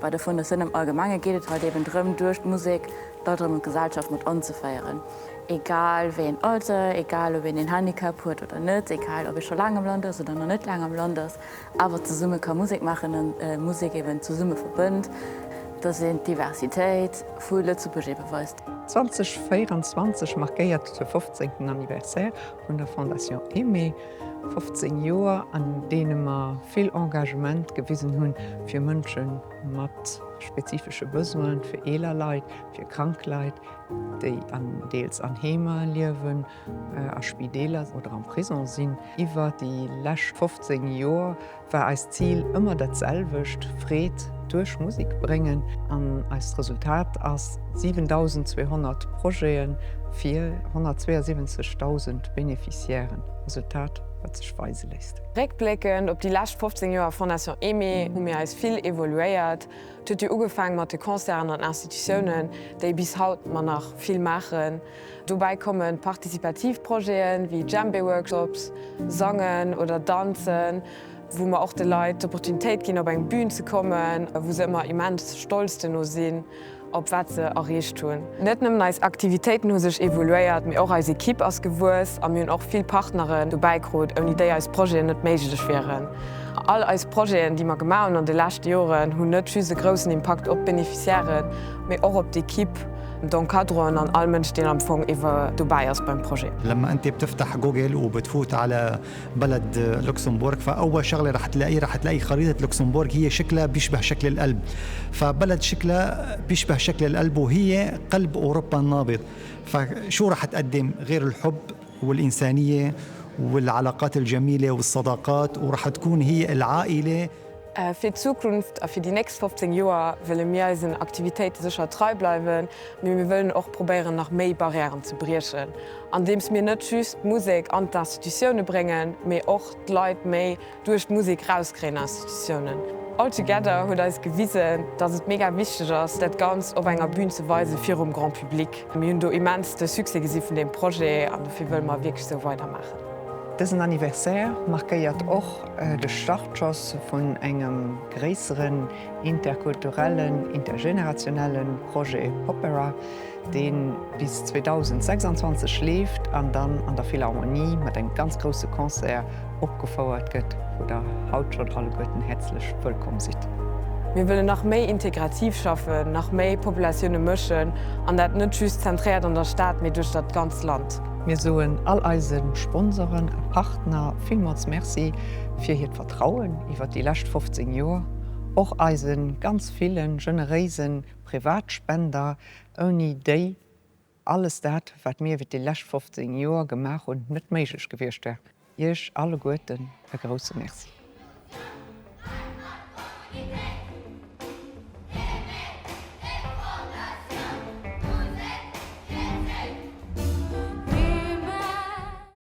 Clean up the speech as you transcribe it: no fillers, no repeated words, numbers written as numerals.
Bei der Fondatioun am Allgemenge geet et halt eben drëm, duerch d'Musek d'Leit erëm an d'Gesellschaft mat anzeféieren. Egal wéi een Alter, egal ob een een Handicap huet oder net, egal ob ee scho laang am Land ass oder nach net laang am Land ass, awer zesumme ka Musek maachen an Musek eben zesumme verbënnt, dass een d'Diversitéit vu Lëtzebuerg ebe weist. 2024 markéiert de 15. Anniversaire vun der Fondation Aimée. 15 Joer, an deene mer vill Engagement gewisen hunn fir Mënsche mat spezifesche Besoinen, fir eeler Leit, fir krank Leit, déi an deels an Heemer liewen, a Spideeler oder am Prison sinn. Iwwer déi lescht 15 Joer war eist Zil ëmmer dat selwecht, Freed duerch Musek bréngen. An eist Resultat ass 7.200 Projete fir 172.000 Beneficiairen. Resultat, wat sech weise léisst. Réckbléckend op déi lescht 15 Joer Fondation Aimée hu mir eis vill evoluéiert. Et huet jo ugefaang mat de Concerten an Institutiounen, déi bis haut mer nach vill maachen. Dobäi kommen participativ Projeten wéi Djembé-Workshops, Sangen oder Danzen, wou mer och de Leit d'Opportunitéit ginn op eng Bühn ze kommen, wou se ëmmer immens stolz duerno sinn op wat se erreecht hunn. Net nëmmen eis Aktivitéiten hu sech evoluéiert, mee och eis Ekipp ass gewuess a mir hunn och vill Partneren dobäi krut, ouni déi eis Projeten net méiglech wieren. All eis Projeten, déi mer gemaach hunn an de leschte Joren, hunn net just e groussen Impakt op d'Beneficiairen, mee och op d'Ekipp, d'Encadreren an all Mënsch, deen am Fong iwwer dobäi ass beim Projet. لما انت بتفتح جوجل وبتفوت على بلد لوكسمبورغ فاول شغله رح تلاقيه رح تلاقي خريطه لوكسمبورغ هي شكلها بيشبه شكل القلب فبلد شكلها بيشبه شكل القلب وهي قلب اوروبا النابض فشو رح تقدم غير الحب والانسانيه والعلاقات الجميله والصداقات ورح تكون هي العائله Fir d'Zukunft a fir déi nächst 15 Joer wëlle mir eisen Aktivitéite sécher trei bleiwen, mee mir wëllen och probéieren nach méi Barrièren ze briechen, andeems mir net just d'Musek an d'Institutioune bréngen, mee och d'Leit méi duerch d'Musek rauskréien Institutiounen. All Together huet eis gewisen, dass et mega wichteg ass, dat Ganzt op enger Bühn ze weisen virum Grand Public. Mir hunn do immens de Succès gesi vun deem Projet an dofir wëlle mer wierklech esou weidermaachen. Dësen Anniversaire markéiert och de Startschoss vun engem gréisseren interkulturellen, intergenerationelle Projet Popera, dee bis 2026 leeft an dann an der Philharmonie mat engem ganz grousse Concert opgefouert gëtt, wou der haut schonn alleguerten häerzlech wëllkomm sidd. Mir wëllen nach méi integrativ schaffen, nach méi Populatioune mëschen an dat net just zentréiert an der Stad, mee duerch dat ganzt Land. Mir soen all eise Sponsoren a Partner villmools Merci fir hiert Vertrauen iwwer déi lescht 15 Joer, och eise ganz ville generéise Privatspender, ouni déi alles dat, wat mir iwwer déi lescht 15 Joer gemaach hunn, net méiglech gewiescht wär. Iech alleguerten e grousse Merci.